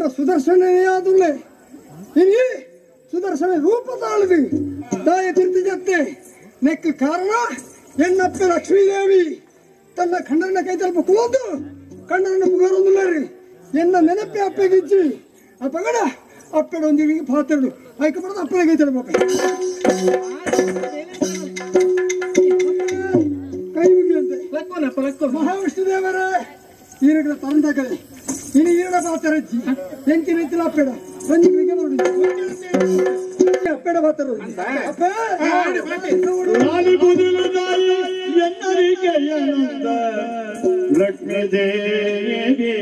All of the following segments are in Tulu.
ವೀರ ಸುದರ್ಶನೆಯಾದುಳ್ಳೆ ಇನಿ ಸುದರ್ಶನ ರೂಪ ತಾಳುದು ದಾಯ ತಿರ್ತಿ ಜತ್ತೆ ನೆಕ್ ಕಾರಣ ಎನ್ನಪ್ಪ ಲಕ್ಷ್ಮೀದೇವಿ ತನ್ನ ಖಂಡನ ಕೈ ತಲುಪ ಕುಲೋದು ಕಣ್ಣನ ಪುಗರೊಂದುಲ್ಲರಿ ಎನ್ನ ನೆನಪೆ ಅಪ್ಪೆಗಿಜ್ಜಿ ಆ ಪಗಡ ಅಪ್ಪೆಡೊಂದಿಗೆ ಪಾತ್ರೆಡು ಐಕ ಬರೋದು ಅಪ್ಪನ ಕೈ ತಲುಪ ಕೈ ಮುಗಿಯಂತೆ ಮಹಾವಿಷ್ಣು ದೇವರೇ ಈರಗಳ ತರಂದಗಳೆ ಇನಿ ಈರಡ ಪಾತ್ರಜ್ಜಿ ಎಂತಿ ಮೆತ್ತಿಲ ಅಪ್ಪೆಡ ಒಂಜಿಗೆ ಬರುಡು ಅಪ್ಪೆಡ ಪಾತ್ರ ಅಪ್ಪೆ ಲಾಲಿ ಬುದಿಲದಾಯಿ ಎನ್ನರಿಕೆಯನಂದ ಲಕ್ಷ್ಮೀ ದೇವಿ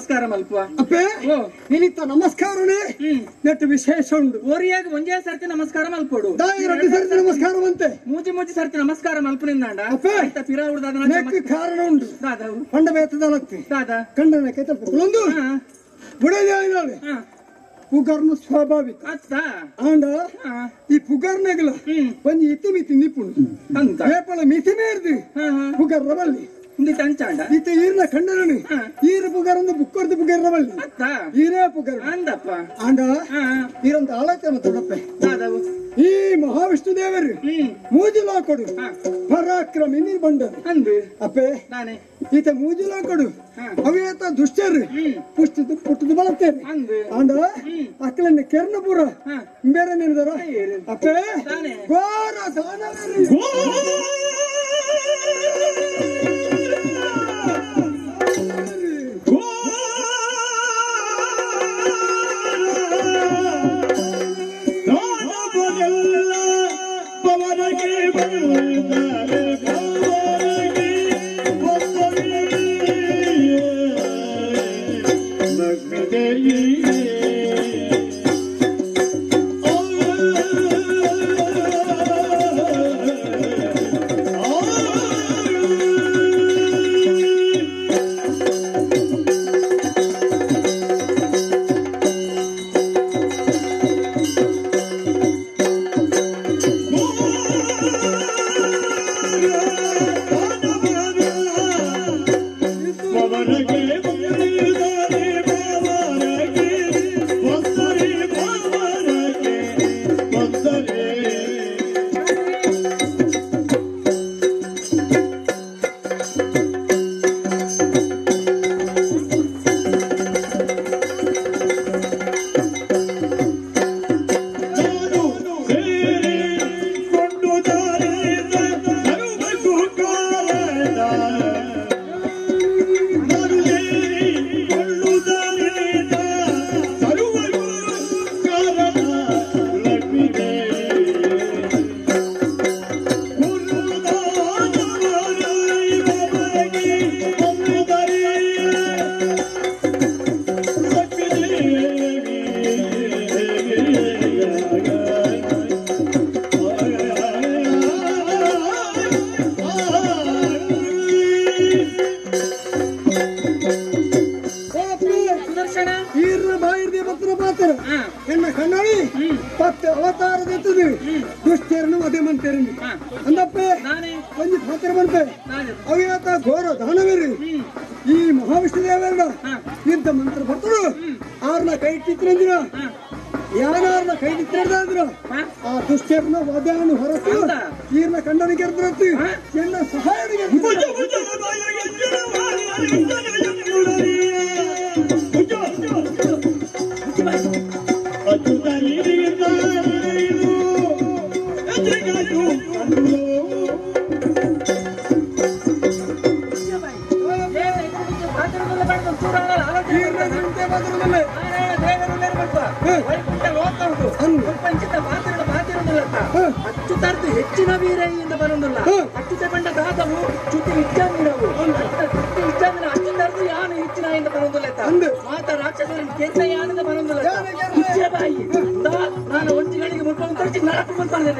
ನಮಸ್ಕಾರ ಮಲ್ಪ ಅಪ್ಪೆ ನಿನಿತ್ತ ನಮಸ್ಕಾರನೇ ನೆಟ್ಟು ವಿಶೇಷ ಉಂಟು ಓರಿಯಾಗ ಒಂದೇ ಸರ್ತಿ ನಮಸ್ಕಾರ ಮಲ್ಪೋಡು ಎರಡು ಸರ್ತಿ ನಮಸ್ಕಾರ ಅಂತೆ ಮೂಜಿ ಮೂಜಿ ಸರ್ತಿ ನಮಸ್ಕಾರ ಮಲ್ಪನಿಂದಾಂಡ ಅಪ್ಪೆ ಪಿರಾ ನೆಕ್ ಕಾರಣ ಉಂಟು ಪಂಡ ಬೇತದಲತ್ತಿ ಕಂಡನ ಕೈ ತಲುಪು ಬುಡದೆ ಪುಗರ್ನು ಸ್ವಾಭಾವಿಕ ಆಂಡ ಈ ಪುಗರ್ನಗಲ ಒಂಜಿ ಇತಿ ಮಿತಿ ನಿಪುಣ ಏಪಳ ಮಿತಿ ಮೇರ್ದು ಪುಗರ್ರ ಬಲ್ಲಿ ಈತ ಈರ್ನ ಖಂಡನನು ಈರ ಪುಗರಂದು ಬುಕ್ಕರ್ದು ಪುಗರ್ರ ಬಲ್ಲಿ ಈರೇ ಪುಗರ್ ಅಂದಪ್ಪ ಆಂಡ ಈರಂತ ಆಲೋಚನೆ ತೊಡಪ್ಪೆ ಈ ಮಹಾವಿಷ್ಣು ದೇವರು ಮೂಜಿಲಾಕೊಡು ಪರಾಕ್ರಮಿ ನಿರ್ಬಂಡರು ಅಂದು ಅಪ್ಪೆ ಈತ ಮೂಜಿಲಾಕೊಡು ಅವೇತ ದುಷ್ಟರು ಪುಷ್ಟದ ಪುಟ್ಟದ ಬಳಸ್ತೇನೆ ಆಂಡ ಅಕ್ಕಲನ್ನ ಕೆರ್ನಪುರ ಬೇರೆ ನಿಂದರ ಅಪ್ಪೆ ಘೋರ ದಾನವರು ಪವನಗೆ ಬಾಯಿರ್ದೆ ಪತ್ರ ಪಾತ್ರ ಎನ್ನ ಕಣ್ಣಾಡಿ ಪತ್ತು ಅವತಾರದೆತ್ತದು ದುಷ್ಟರನ್ನು ಅದೇ ಮಂತೇರನ್ನು ಅಂದಪ್ಪೆ ಒಂಜಿ ಪಾತ್ರ ಬಂತೆ ಅವ್ಯಾತ ಘೋರ ದಾನವೇರು ಈ ಮಹಾವಿಷ್ಣು ದೇವರನ್ನ ಇಂಥ ಮಂತ್ರ ಬರ್ತರು ಆರ್ನ ಕೈ ಇಟ್ಟಿದ್ರಂದಿರ ಯಾರನ್ನ ಕೈ ಇಟ್ಟಿದ್ರ ಆ ದುಷ್ಟರನ್ನ ವಧೆಯನ್ನು ಹೊರತು ಈರ್ನ ಕಣ್ಣನಿಗೆ ಎದ್ರತ್ತು ಎನ್ನ ಸಹಾಯ ಅಚ್ಚುತಾರ್ದು ಹೆಚ್ಚಿನ ವೀರಯ್ಯಿಂದ ಬರೋದಿಲ್ಲ ಅಚ್ಚುತ ಬಂಡ ದಾದವು ಚುತಿ ಇಚ್ಚಾಮಿರವು ಚುತಿ ಇಚ್ಚಾಮಿರ ಅಚ್ಚುತಾರ್ದು ಯಾನು ಹೆಚ್ಚಿನ ಇಂದ ಬರೋದಿಲ್ಲ ಮಾತ ರಾಕ್ಷಸರ ಕೆಂತ ಯಾನದ ಬರೋದಿಲ್ಲ ಹುಚ್ಚೆ ಬಾಯಿ ನಾನು ಒಂಜಿಗಳಿಗೆ ಮುಟ್ಕೊಂಡು ತರಿಸಿ ನರಕು ಬಂದ್ಬಾರ್ದೆ.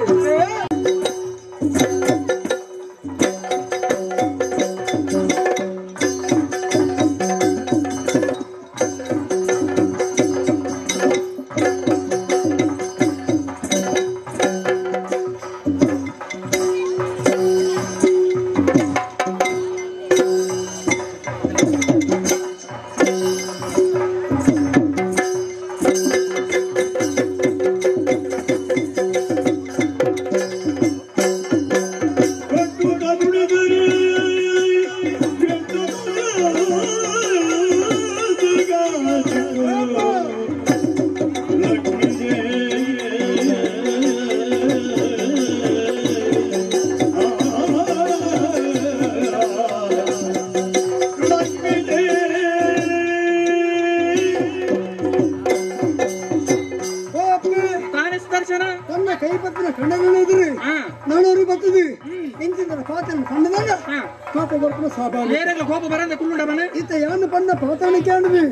ಕೋಪ ಬರಂದ ಕುಳ್ಳುಂಡ ಮನೆ ಈತ ಯಾನು ಬಣ್ಣ ಪಾತಾಣ ಕೇಳಿದ್ವಿ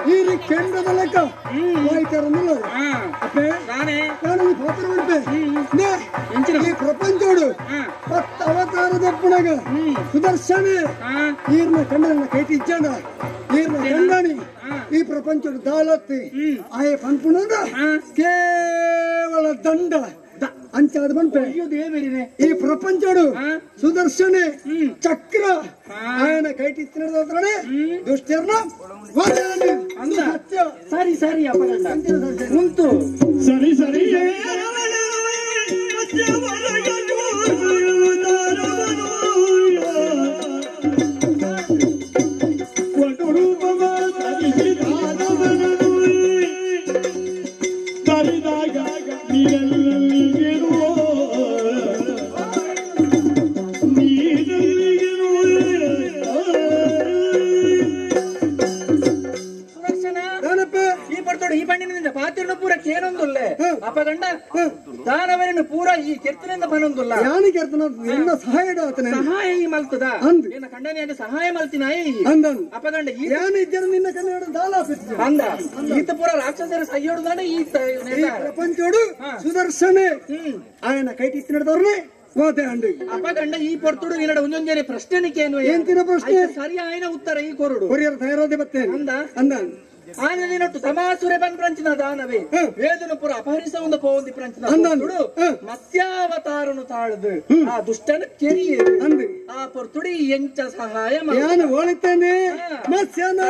ಈ ಕೆಂಡದ ಲೆಕ್ಕ ವಾಯ್ತಾರನ್ನಲ್ಲ ಅಪ್ಪೆ ನಾನೇ ನಾನು ಈ ಪಾತ್ರ ಉಂಟೆ ಈ ಪ್ರಪಂಚೋಡು ಪತ್ತು ಅವತಾರದ ಪುಣಗ ಸುದರ್ಶನ ಈರ್ನ ಕಂಡನ ಕೈಟಿ ಇಜ್ಜಾಣ ಈರ್ನ ಕಂಡಾಣಿ ಈ ಪ್ರಪಂಚೋಡು ದಾಲತ್ತಿ ಆಯೆ ಪನ್ಪುಣ ಕೇವಲ ದಂಡ ಅಂಚಾದ ಬಂಪೆ ಈ ಪ್ರಪಂಚೋಡು ಸುದರ್ಶನೆ ಚಕ್ರ ఆయన ಕೈಟಿ ತಿನ್ನೋದಾದ್ರೆ ದುಷ್ಟರನ್ನ ಸತ್ಯ ಸರಿ ಸರಿ ಉಂಟು ಸರಿ ಸರಿ ಅಪಗಂಡ ದಾನವರನ್ನು ಪೂರ ಈ ಕೆರ್ತನಿಂದ ಬನೊಂದುಲ್ಲ ಯಾನಿ ಕೆರ್ತನ ಎನ್ನ ಸಹಾಯ ಸಹಾಯ ಈ ಮಲ್ತದ ನಿನ್ನ ಕಂಡನಿಯಾಗ ಸಹಾಯ ಮಲ್ತಿನಾಯಿ ಅಪಗಂಡ ಈ ಯಾನಿ ಇದ್ದರೆ ನಿನ್ನ ಕನ್ನಡ ದಾಲ ಅಂದ ಈತ ಪೂರ ರಾಕ್ಷಸರ ಸಹಿಯೋಡುದಾನೆ ಈ ಪ್ರಪಂಚೋಡು ಸುದರ್ಶನೆ ఆయన ಕೈಟಿ ತಿನ್ನದವ್ರನ್ನೇ ಅಪಗಂಡ ಈ ಪೊರ್ತುಡು ನಿನ್ನಡ ಒಂದೊಂದೇನೆ ಪ್ರಶ್ನೆನಿಕೇನು ಏನ್ತಿನ ಪ್ರಶ್ನೆ ಸರಿ ಆಯ್ನ ಉತ್ತರ ಈ ಕೊರಡು ಕೊರಿಯರ್ ತಯಾರಾದೆ ಬರ್ತೇನೆ ಅಂದ ಅಂದ ಆನದಿನೊಟ್ಟು ತಮಾಸುರೆ ಬಂದ್ರಂಚಿನ ದಾನವೇ ವೇದನು ಪುರ ಅಪಹರಿಸ ಒಂದು ಪೋಂದಿ ಪ್ರಂಚಿನ ಮತ್ಸ್ಯಾವತಾರನು ತಾಳದು ಆ ದುಷ್ಟನ ಕೆರಿಯ ಆ ಪೊರ್ತುಡಿ ಎಂಚ ಸಹಾಯ ಯಾನು ಹೋಳಿತೇನೆ ಮತ್ಸ್ಯನ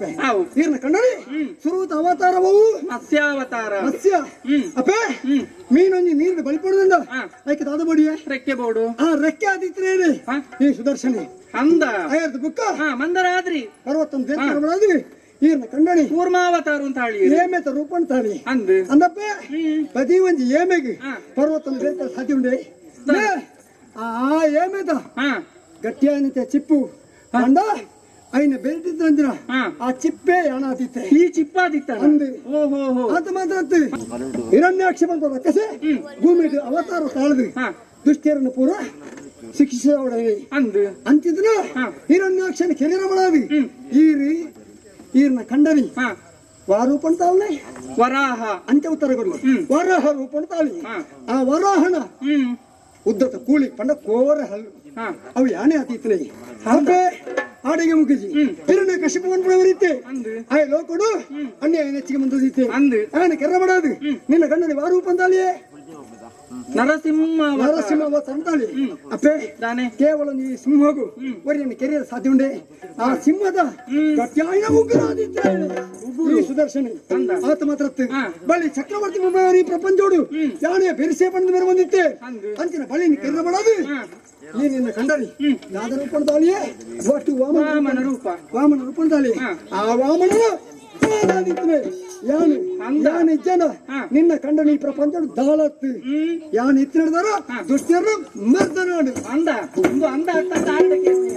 ಅಪ್ಪೆ ಈರ್ನ ಕಂಡನಿ ಸುರುತ ಅವತಾರವು ಮತ್ಸ್ಯಾವತಾರ ಮತ್ಸ್ಯ ಅಪ್ಪೆ ಮೀನೊಂಜಿ ನೀರು ಬಲಿಪಡುದಿಂದ ಐಕೆ ದಾದ ಬಡಿಯೆ ರೆಕ್ಕೆ ಬೋಡು ಆ ರೆಕ್ಕೆ ಆದಿತ್ರೇನೆ ಈ ಸುದರ್ಶನಿ ಅಂದ ಅಯ್ಯರ್ದು ಬುಕ್ಕ ಮಂದರಾದ್ರಿ ಪರ್ವತಂ ದೇವರಾದ್ರಿ ಈರ್ನ ಕಂಡನಿ ಕೂರ್ಮಾವತಾರ ಅಂತ ಹೇಳಿ ಏಮೆತ ರೂಪಣ ತಾಳಿ ಅಂದ್ ಅಂದಪ್ಪೆ ಪ್ರತಿ ಒಂಜಿ ಏಮೆಗೆ ಪರ್ವತಂ ದೇವರ ಸಾಧ್ಯ ಉಂಡೆ ಆ ಏಮೆದ ಗಟ್ಟಿಯಾನಂತೆ ಚಿಪ್ಪು ಅಂದ ಐನ ಬೆರೆತಿದ್ರಂದ್ರ ಆ ಚಿಪ್ಪೆ ಯಾಣಾದಿತ್ತೆ ಈ ಚಿಪ್ಪಾದಿತ್ತ ಅಂದು ಆತ ಮಾತ್ರ ಹಿರಣ್ಯಾಕ್ಷ ಬಂದ ರಕ್ಕಸೆ ಭೂಮಿ ಅವತಾರ ತಾಳದು ದುಷ್ಟರನ್ನು ಪೂರ ಶಿಕ್ಷಿಸೋಡನೆ ಅಂದು ಅಂತಿದ್ರ ಹಿರಣ್ಯಾಕ್ಷನ ಕೆರೆರ ಮಾಡಾದಿ ಈರಿ ಈರ್ನ ಕಂಡನಿ ವಾರೂಪಣ ತಾವನೆ ವರಾಹ ಅಂತ್ಯ ಉತ್ತರ ಕೊಡಲಿ ವರಾಹ ರೂಪಣ ತಾಳಿ ಆ ವರಾಹನ ಉದ್ದತ ಕೂಳಿ ಪಂಡ ಕೋರ ಹಲ್ಲು ಅವು ಯಾಣೆ ಆತೀತನೆ ಅಪ್ಪೆ ಆಡಿಗೆ ಮುಗಿಸಿ ಹಿರಣ್ಯ ಕಶಿಪ ಬಂದ್ಬಿಡವರಿತ್ತೆ ಆಯ್ ಲೋಕಡು ಅನ್ಯಾಯ ನೆಚ್ಚಿಗೆ ಬಂದಿತ್ತೆ ಆನೆ ಕೆರ್ರ ಮಾಡಾದು ನಿನ್ನ ಗಂಡನಿ ವಾರೂಪ ಅಂತಾಳಿಯೇ ನರಸಿಂಹ ನರಸಿಂಹ ತಂತಾಳಿ ಅಪ್ಪೆ ಕೇವಲ ನೀ ಸಿಂಹಗು ಒರಿಯನ್ನು ಕೆರೆಯ ಸಾಧ್ಯ ಉಂಡೆ ಆ ಸಿಂಹದ ಗಟ್ಟಿಯಾಯಿನ ಉಗ್ರಾದಿತ್ತೆ ಈ ಸುದರ್ಶನ ಆತ ಮಾತ್ರ ಬಳಿ ಚಕ್ರವರ್ತಿ ಮುಂಬೈ ಪ್ರಪಂಚೋಡು ಯಾಣೆಯ ಬೆರಿಸೆ ಪಂಡ ಮೇಲೆ ಬಂದಿತ್ತೆ ಅಂತಿನ ಬಳಿ ಕೆರೆ ಮಾಡಾದು ನೀ ನಿನ್ನ ಕಂಡರಿ ಯಾದ ರೂಪಣದಾಳಿಯೇ ಒಟ್ಟು ವಾಮನ ರೂಪ ವಾಮನ ರೂಪಣದಾಳಿ ಆ ವಾಮನನ ಯಾನು ಯಾನ್ ಇಜ್ಜನ ನಿನ್ನ ಕಂಡನಿ ಪ್ರಪಂಚ ದಾಳತ್ತು ಯಾನ್ ಇತ್ತು ನಡೆದಾರ ದುಷ್ಟರು ಮರ್ದನಾಡು ಅಂದ ಒಂದು ಅಂದ ಅಂತ ಆಟಕ್ಕೆ.